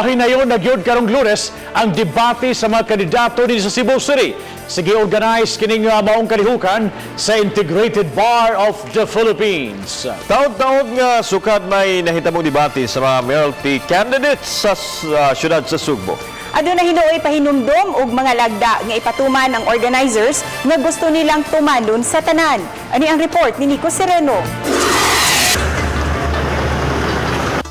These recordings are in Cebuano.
Mahinayon na gyud karong Lunes ang debate sa mga kandidato dinhi sa Cebu City. Sige, organize kining maong kalihukan sa Integrated Bar of the Philippines. Taod-taod nga sukad may nahitamong debate sa mga mayoralty candidates sa syudad sa Sugbo. Aduna hinuoy pahinumdom og mga lagda nga ipatuman ang organizers nga gusto nilang tumanon sa tanan. Ani ang report ni Nico Sereno.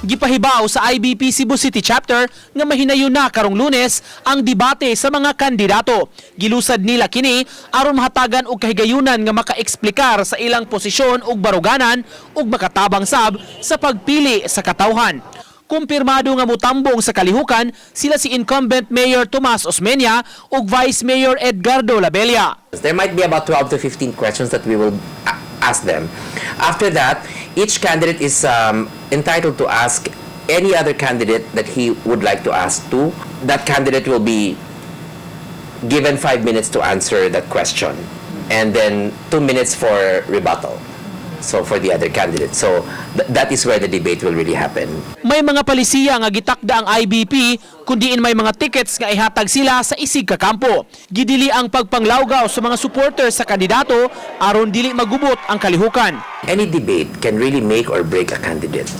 Gipahibaw sa IBP Cebu City Chapter nga mahinayon na karong Lunes ang debate sa mga kandidato. Gilusad nila kini aron mahatagan og kahigayunan nga makaeksplikar sa ilang posisyon ug baruganan ug makatabang sab sa pagpili sa katawhan. Kumpirmado nga mutambong sa kalihukan sila si incumbent Mayor Tomas Osmeña ug Vice Mayor Edgardo Labella. There might be about 12 to 15 questions that we will ask them. After that, each candidate is entitled to ask any other candidate that he would like to ask to. That candidate will be given 5 minutes to answer that question and then 2 minutes for rebuttal. So for the other candidate. So that is where the debate will really happen. May mga palisiya nga gitakda ang IBP kundiin may mga tickets nga ihatag sila sa isig ka kampo. Gidili ang pagpanglawgaw sa mga supporters sa kandidato aron dili magubot ang kalihukan. Any debate can really make or break a candidate.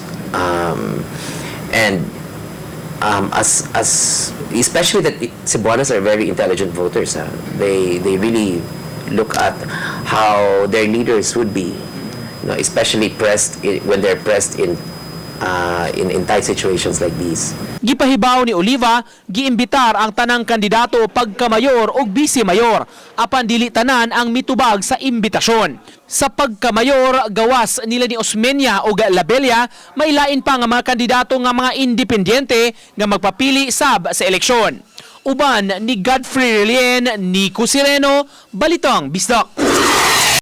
And as especially that Cebuanos are very intelligent voters. Huh? They really look at how their leaders would be, especially when they're pressed in tight situations like these. Gipahibaw ni Oliva, giimbitar ang tanang kandidato pagkamayor o vice mayor apan dili tanan ang mitubag sa imbitasyon. Sa pagkamayor, gawas nila ni Osmeña o Labella, may lain pa nga mga kandidato nga mga independyente nga magpapili sab sa eleksyon. Uban ni Godfrey Relien, Nico Sireno, Balitang Bisdak.